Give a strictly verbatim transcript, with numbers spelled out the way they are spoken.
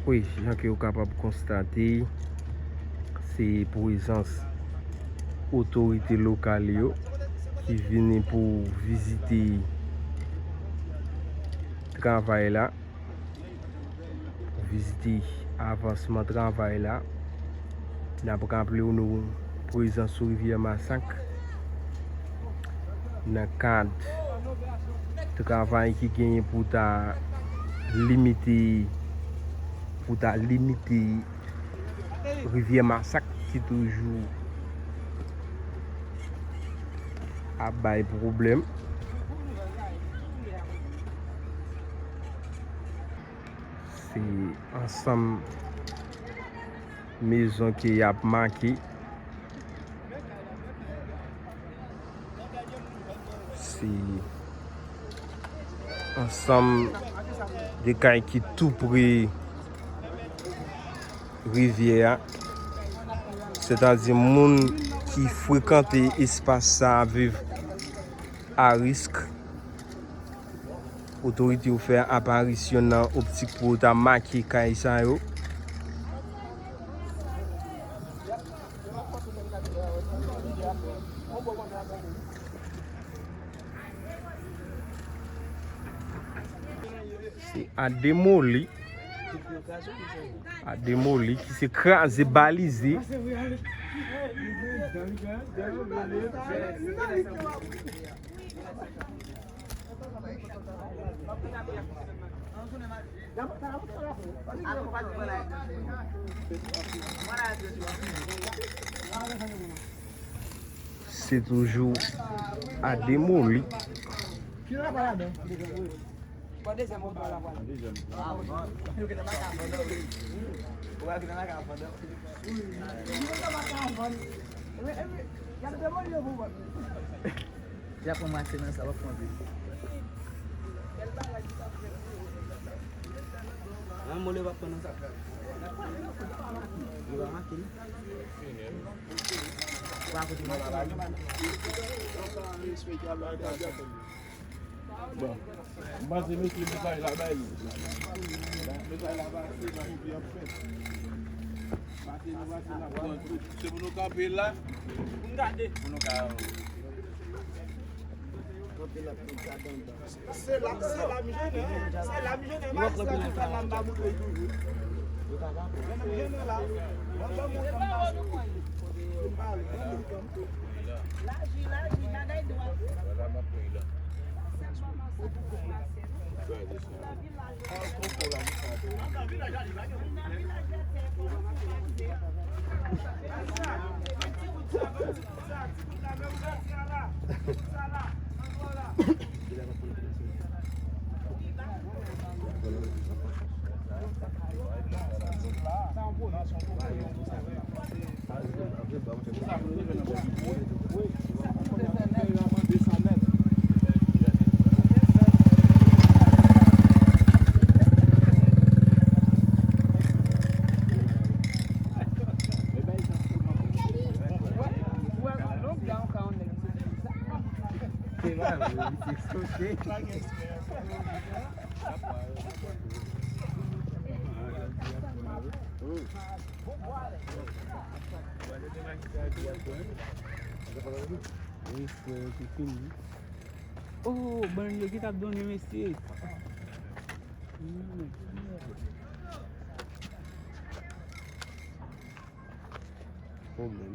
Wi, jan ke w kapab konstate, se prezans otorite lokal yo ki vini pou vizite travay la, pou vizite avansman travay la. N ap raple w nou prezan sou rivyè Masak nan kad travay ki genyen pou ta limite, pou ta limite rivyè Masak ki toujou ap bay pwoblèm. Se ansanm mezon ke y ap make. Se ansanm de kay ki tou pre rivyè a. Sètadi moun ki frekante espas sa a viv a risk. Otorite yo fè aparisyon nan optik pou yo ta make kay sa yo. Se a demoli. A demoli, ki se kraze, balize. Se toujou a demoli. Ya pran mwatye nan sa, w ap pran plis. Nan mole w ap pran nan sa. Li pa make li. Wa kote mwen. Bon. M panse mesye mesaj la bay li. Mesaj la pase, bay li ap fèt. Pase nou pase n ap pran tout. Se pou nou kanpe la. Pou n gade. Pou nou ka kanpe la pou n gade anndan. Se la, se la m jennen. Se la m jennen. Maestro ki fè la m pa montre toujou. Jennen la. Ban m montre m pa sou. M pa ale. Ban m montre m. Laji, laji, bagay dwat. Wi, frè, se fini. Oh, bann yo ki t ap donnen, mesye. Mm. Oh, man.